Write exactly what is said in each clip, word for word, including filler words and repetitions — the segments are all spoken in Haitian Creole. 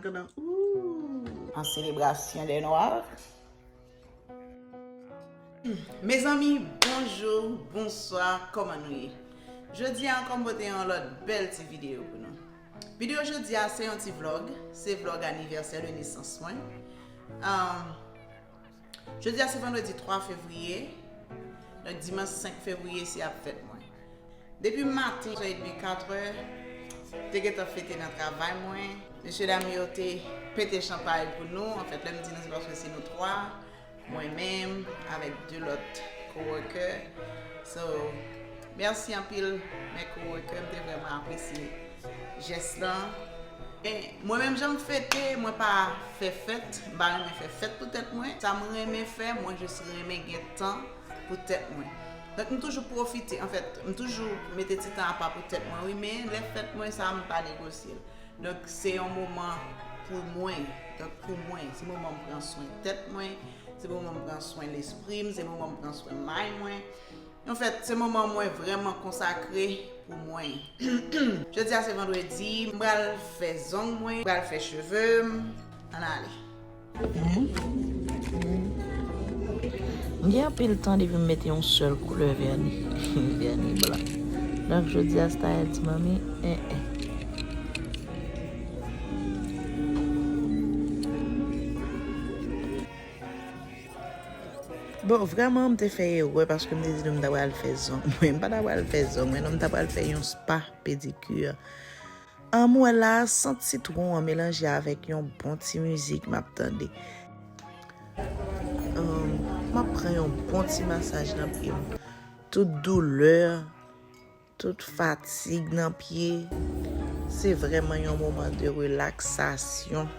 Ooh. An selebrasyon dè nwa. Mezanmi, bonjou, bonswa, kòman nou ye? Jodi a ankò m pote yon lòt bèl ti videyo pou nou. Videyo jodi a se yon ti vlog, se vlog anivèsè de nesans mwen. Um, Jodi a se vandredi twa fevriye, donk dimanch senk fevriye se ap fèt mwen. Depi maten, trè edmi, katrè, te gentan fete nan travay mwen. Mesye dam yo te pete chanpay pou nou. Anfèt, lè m di nou, se paske se nou twa, mwen menm, avèk de lòt coworker. So, mèsi anpil, mes coworkers, m te vrèman apresye jès lan. E mwen menm, jan m fete, mwen pa fè fèt, m pa renmen fè fèt pou tèt mwen. Sa m renmen fè, mwen jis renmen gen tan pou tèt mwen. Donk, m toujou pwofite, anfèt, m toujou mete ti tan apa pou tèt mwen, wi, men lè fèt mwen, sa, m pa negosye l. Donk, se yon moman pou mwen. Donk, pou mwen, se moman m pran swen tèt mwen, se moman m pran swen lespri m, se moman m pran swen mind mwen. Anfèt, se moman mwen vrèman konsakre pou mwen. Jodi a se vandredi, m pral fè zong mwen, m pral fè cheve m. Ann ale. M gen anpil tan depi m mete yon sèl koulè vèni. Vèni blan. Donk, jodi a, style ti manmi, eh, eh. Bon, vrèman, m te fè erè paske m te di nou m ta pral fè zong mwen. M pa ta pral fè zong mwen, non, m ta pral fè yon spa pedikir. An, m wè la, sant sitwon an melanje avèk yon bon ti mizik m ap tande. An, m ap pran yon bon ti masaj nan pye m. Tout doulè, tout fatig nan pye, se vrèman yon moman de relaksasyon.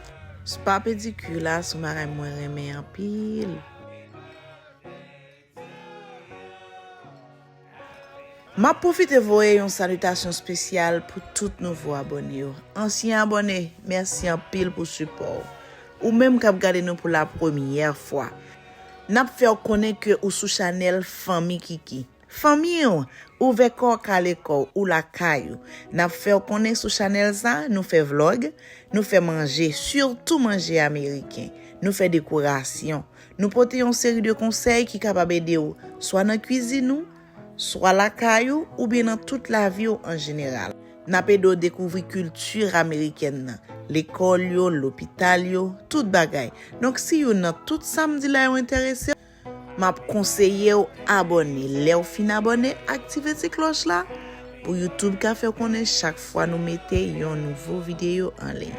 Spa pedikir la, se yon bagay mwen renmen anpil. M ap pwofite voye yon salitasyon espesyal pou tout nouvo abòne yo. Ansyen abòne, mèsi anpil pou sipò w. Ou menm k ap gade nou pou la premyè fwa, n ap fè w konnen ke ou sou chanèl Fanmi Kiki. Fanmi w, ouvè kò w, kale kò w, ou lakay ou. N ap fè w konnen sou chanèl sa, nou fè vlog, nou fè manje, sitou manje ameriken. Nou fè dekorasyon. Nou pote yon seri de konsèy ki kapab ede w, swa nan kwizin ou, swa lakay ou, oubyen nan tout lavi w an jeneral. N ap ede w dekouvri kilti amerikèn nan, lekòl yo, lopital yo, tout bagay. Donk, si youn nan tout sa m di la yo enterese w, m ap konseye w abòne. Lè w fin abòne, aktive ti klòch la pou YouTube ka fè w konnen chak fwa nou mete yon nouvo videyo an liy.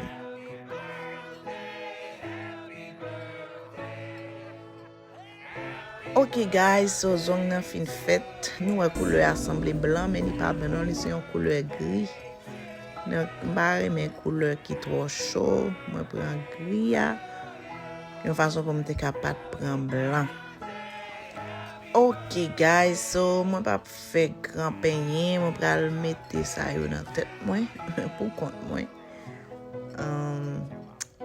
Ok, guys, so zong nan fin fèt. Nou wè koulè a sanble blan, men li pa blan non, li se yon koulè gri. Donk, m pa renmen koulè ki twò cho. Mwen pran gri a yon fason pou m te ka pa t pran blan. Ok, guys, so mwen p ap fè gran penyen. Mwen pral mete sa yo nan tèt mwen pou kont mwen. Ahn,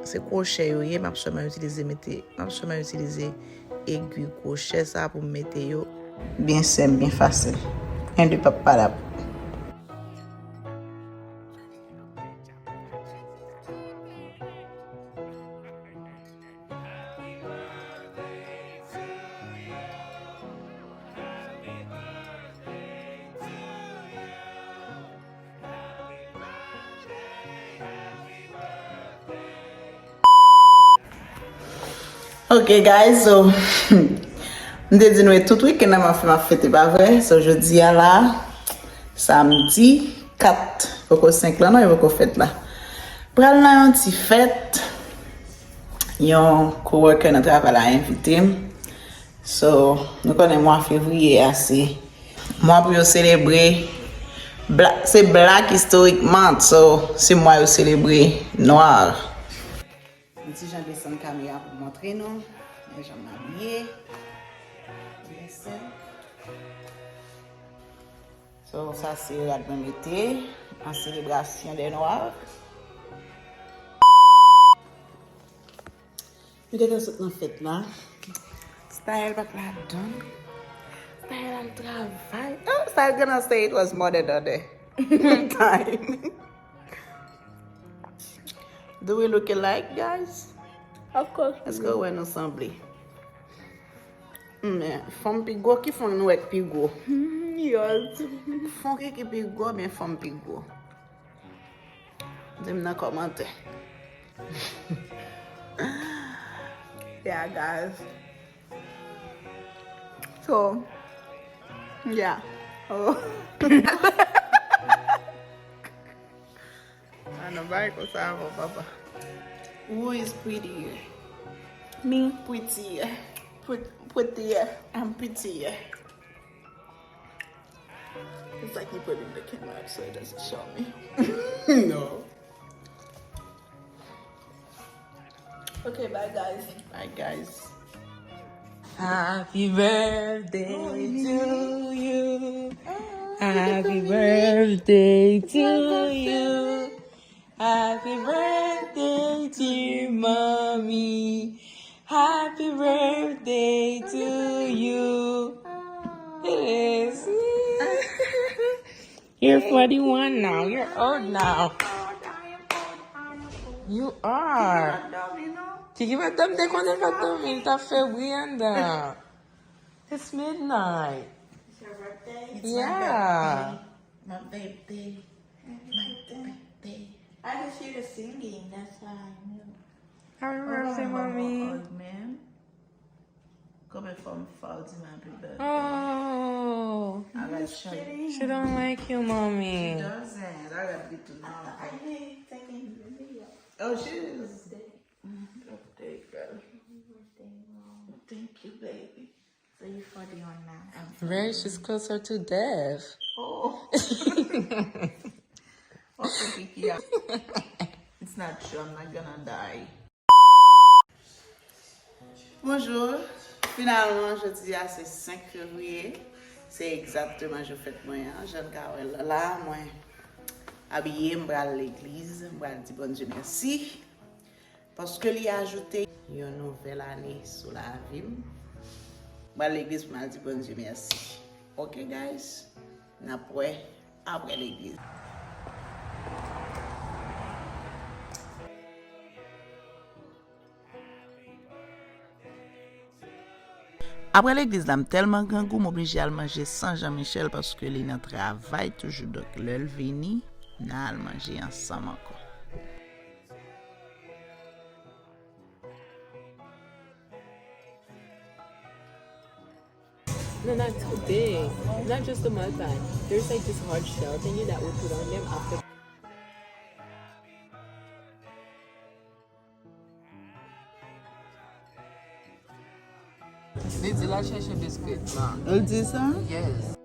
se kwochè yo ye, m ap sèlman itilize mete, m ap sèlman itilize egi kwochè sa pou m mete yo. Byen senp, byen fasil. En de p ap padap. Ok, guys, so, m te di nou e tout wikenn nan m ap fè, m ap fete, pa vre? So, jodi a la, samdi kat, poko senk lan, non, e poko fèt la. Pral nan yon ti fèt, yon coworker nan travay la envite m. So, nou konnen mwa fevriye a, se mwa pou yo selebre bla-, se Black Historic Month, so, se mwa yo selebre nwa. Yon ti jan desann kamera pou montre nou. Men jan m abiye. Listen. So, sa se rad mwen mete an selebrasyon dè nwa. Nou gentan sot nan fèt la. Style pa t ladan. Style al travay. Oh, Style gonna say it was more than a day. Time. Do we look alike, guys? Of course. Èske w wè nou sanble? Men, fanm pi gwo, ki fanm nou wè k pi gwo? Yes. Fanm ki, ki pi gwo, men fanm pi gwo. Di m nan kòmantè. Yeah, guys. So, yeah. Oh. Ah, non, bay konsa avè w, papa. Who is prettier? Me. Prettier. Pret-, prettier. I'm prettier. It's like you put in the camera so it doesn't show me. No. Okay, bye, guys. Bye, guys. Happy birthday to you. Happy birthday to you. Happy birthday, dear mommy. Happy birthday to you. It is. You're forty-one now. You're old now. You are. Kiki pa dòmi, te konnen pa dòmi, li t ap fè bri anndan. It's midnight. It's your birthday? It's my birthday. Yeah. My birthday. My birthday. I just hear the singing. That's why I knew. Happy birthday, mommy. Come and fun for the happy birthday. Oh. I like Shirley. She don't like you, mommy. She doesn't. I got to know. I hate taking the video. Oh, she is. Birthday girl. Thank you, baby. So you forty-one now. I'm forty-one. Right, she's closer to death. Oh. Okay, Kiki, yeah. It's not true. I'm not gonna die. Bonjou. Finalman, jodi a se senk fevriye. Se egzakteman jou fèt mwen an. Jan n ka wè l la, mwen abiye, m pral legliz, m pral di Bondye mèsi. Paske li ajoute yon nouvèl ane sou lavi m. M al legliz pou m al di Bondye mèsi. Ok, guys? N ap wè apre legliz. Apre legliz la, m tèlman grangou, m oblije al manje san Jean Michel paske li nan travay toujou. Donk, lè l vini, n a al manje ansanm ankò. No, not too big. Not just the mud pie. There's, like, this hard shell thingy that we put on them after. Li di l al chèche biskit la. Ou di sa? Yes.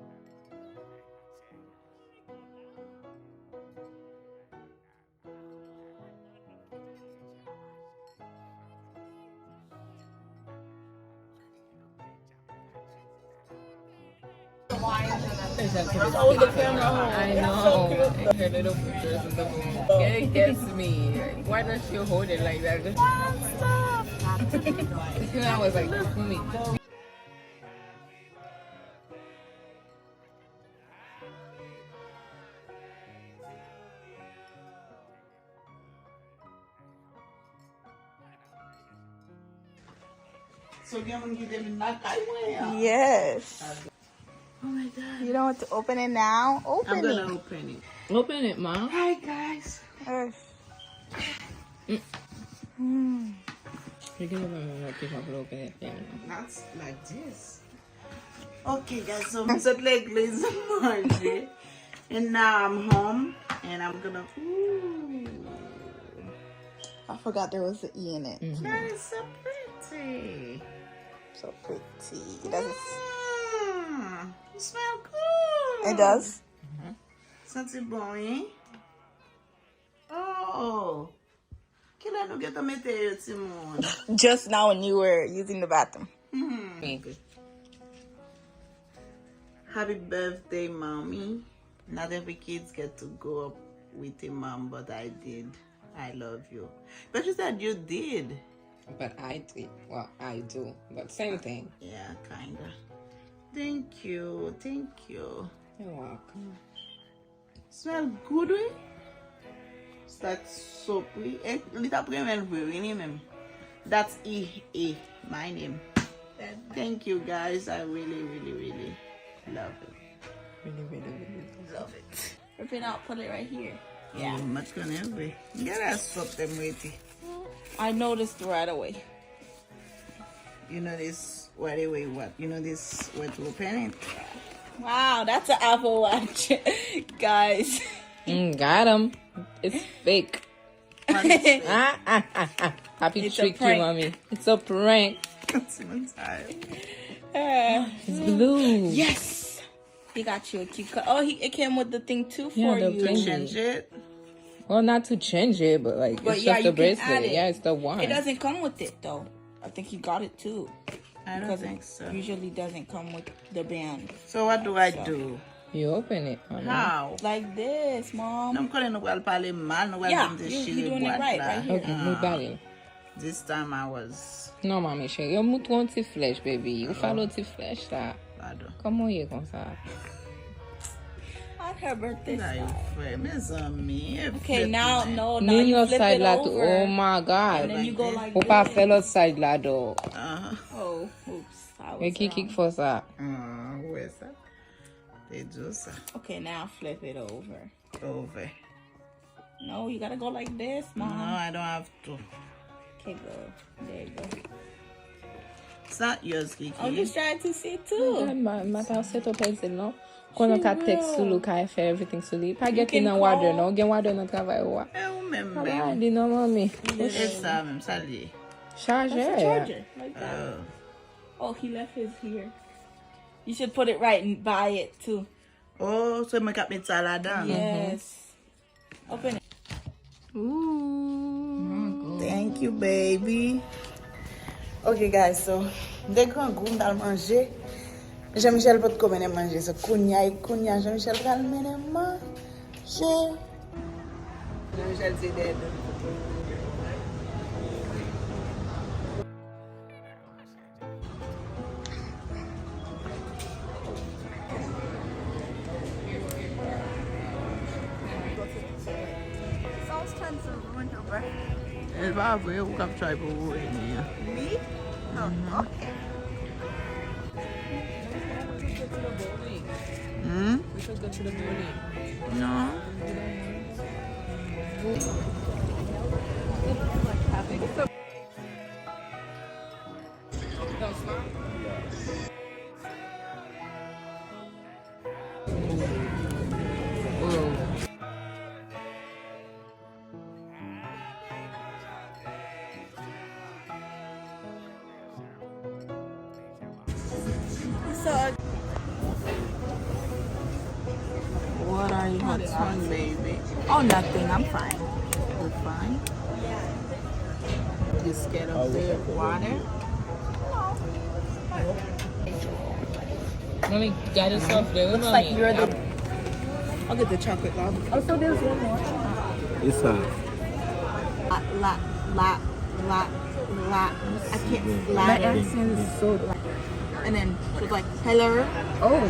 I know. And her little pictures in the room. It gets me. Why does she hold it like that? Just I was like, "Kumi." So gen moun ki te vin lakay mwen an. Yes. Oh my God. You don't want to open it now? Open it. I'm gonna open it. Open it, ma. Hi, guys. Yes. Mm. Mm. You can open it, you can open it. Not like this. Ok, guys, so m sot legliz, m manje. And now I'm home and I'm gonna, ooh. I forgot there was an E in it. Mm-hmm. That is so pretty. So pretty. It doesn't. Mm, it smells good. It does? Mm-hmm. Santi bon, wi. Oh. Kilè nou gentan mete yo, timoun? Just now when you were using the bathroom. Mhm. Thank you. Happy birthday, mommy. Not every kids get to grow up with a mom, but I did. I love you. But you said you did. But I did. Well, I do. But same thing. Yeah, kinda. Thank you. Thank you. You're welcome. Smell good, wi. That's so pretty. Eh, li t ap renmen l vre, wi, li menm. That's E A, my name. Thank you, guys. I really, really, really love it. Really, really, really love it. Rip it out, put it right here. Yeah. Mwen t konnen vre. Gade sòt tèm rete. I noticed right away. You know this right away what? You know this where to open it? Wow, that's an Apple Watch, guys. Mm, got him. It's fake. What is it? Ah, ah, ah, ah. Papi It's a trick you, prank. Mommy. It's a prank. It's my time. Uh, It's blue. yes. He got you a cute cut. Oh, he, it came with the thing too for Yeah, the you. pink. Change it. Well, not to change it, but like But it's yeah, just you the can add bracelet. It. Yeah, it's the one. It doesn't come with it though. I think he got it too. I don't Because think it so. Usually doesn't come with the band. So what do I do? You open it, Mommy. How? Like this, mom. Non, m konnen nou pral pale mal, nou pral Yeah, di m te you- you chire doing it bwat right, la. right here. Ok, nou pale. This time I was. Non, Mommy, cheri, yo moutre yon ti flèch, baby. Ou fè yon ti flèch la. Pardon. Kòman w ye konsa? Not her birthday Sa yo style. Fè, mezanmi. Okay, now, no, now Ni you lòt flip side it la tou. over. Oh my God. And then you go like Ou pa this. Fè lòt side la do. Ah, Oh, oops. I was Men ki ki wrong. Fò sa? ah, ou wè sa? Te di w sa. Okay, now flip it over. Over. No, you gotta go like this, No, mom. I don't have to. Okay, go. There you go. It's not yours, Kiki. I'm just trying to see too. Mwen pa se to pèdi l non. Konnen ka tèks sou li, ou ka fè everything sou li. Pa gen nan wadè non, gen wadè nan travay ou a. E ou menm Pa menm. Li non, manmi. E sa menm, sa li ye. Chaje. That's a charger. Like that. Oh. Oh, he left his here. You should put it right by it too. Oh, se mwen k ap met sa ladan. Yes. Open it. Ooh. Thank you, baby. Ok, guys, so, m te grangou, m t al manje. Jean Michel potko mennen m manje. So, kounya, e kounya, Jean Michel pral mennen m manje. Jean Michel se dèyè do m. Sauce tends to ruin her breakfast. E pa vre, ou k ap try pou ou renmen an. Me? Oh, okay. Hmm? Non. So, What are you, what's wrong, baby? Oh, nothing. I'm fine. You fine? You scared of the water? Mommy, got it soft there. Looks like you're the. I'll get the chocolate lava. Oh, so there's one more. It's a La, la, la, la, la. I can't My lie. Accent is so. And then she was like, "Hello." Oh.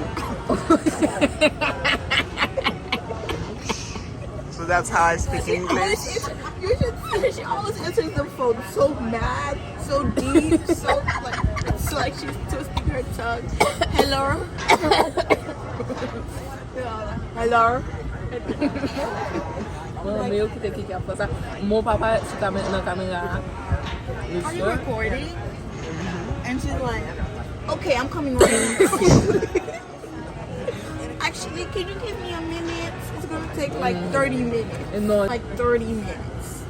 So that's how I speak English. You should see, she always answers the phone so mad, so deep, so like, it's like she's twisting her tongue. "Hello." Hello. Mwen renmen yo kite Kiki ap fè sa. Mon papa sou kamè- nan kamera a. Are you recording? And she's like, "Okay, I'm coming right in." "Actually, can you give me a minute? It's gonna take like thirty minutes." E non. Like thirty minutes.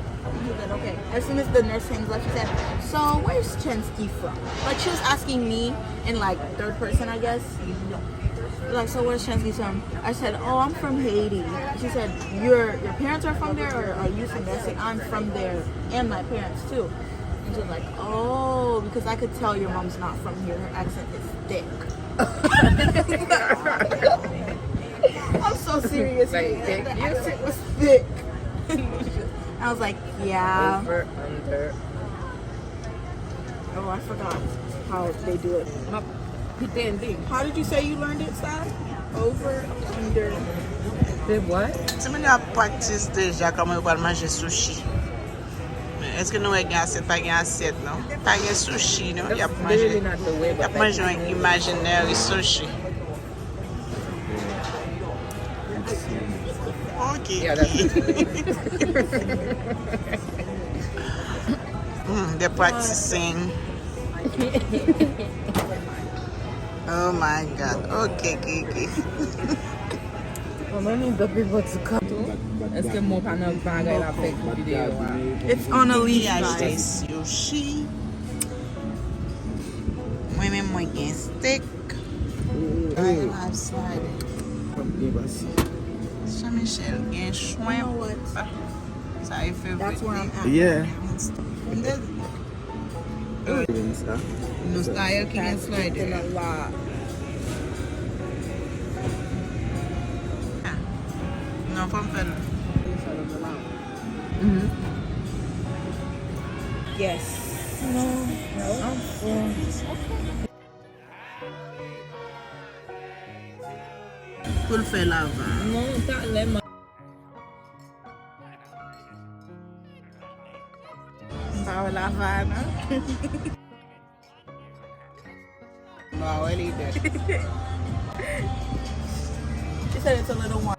He said, "Okay." As soon as the nurse hangs up, she said, "So where's Chensky from?" Like she was asking me in like third person, I guess. Like, "So where's Chensky from?" I said, "Oh, I'm from Haiti." She said, "Your your parents are from there, or are you from there?" I said, "I'm from there, and my parents too." And she was like, "Oh, because I could tell your mom's not from here. Her accent is thick." I'm so serious. Like, thick? The accent was thick. I was like, "Yeah." Over, under. Oh, I forgot how they do it. Pretending. How did you say you learned it, Sky? Over, under. Timoun yo ap praktis deja kòman yo pral manje sushi. Men èske nou wè gen asyèt? Pa gen asyèt, non. Pa gen sushi, non. Y ap manje, y ap manje yon imaginary sushi. Ok. Mm, they're practicing. Oh my God. Ok, Kiki. Mwen menm, the people to come. Èske mwen pa nan bagay la fè videyo a? It's on a leash, guys. Sushi. Mwen menm, mwen gen steak. I love sliding. Jean Michel gen shrimp. Sa e favorite. Yeah. Nou sa yo ki gen slider. Non, fò m fè l. Yes. Non. Non. Pou l fè lava. Non, talè m pa wè lava a, non. Ba wè li dèt. She said it's a little warm.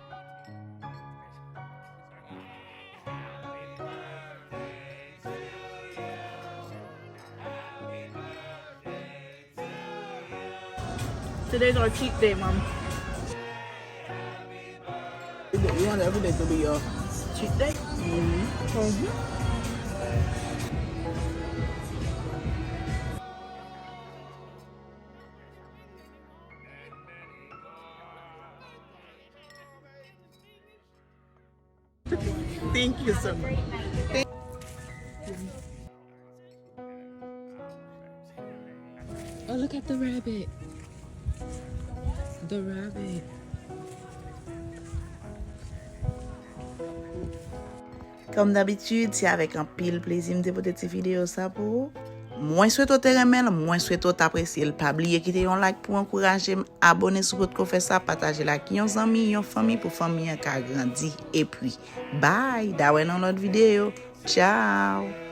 Today's our cheat day, Mom. You want every day to be your cheat day? Mm-hmm. Thank you so much. Thank Oh, look at the rabbit. The rabbit. Kòm dabitid, se avèk anpil plezi m te pote ti videyo sa pou ou. Mwen swete w te renmen l, mwen swete w t apresye l. Pa bliye kite yon like pou ankouraje m, abone si w potko fè sa, pataje l ak yon zanmi, yon fanmi pou fanmi an ka grandi. Epi, bye, n a wè nan lòt videyo. Tchao!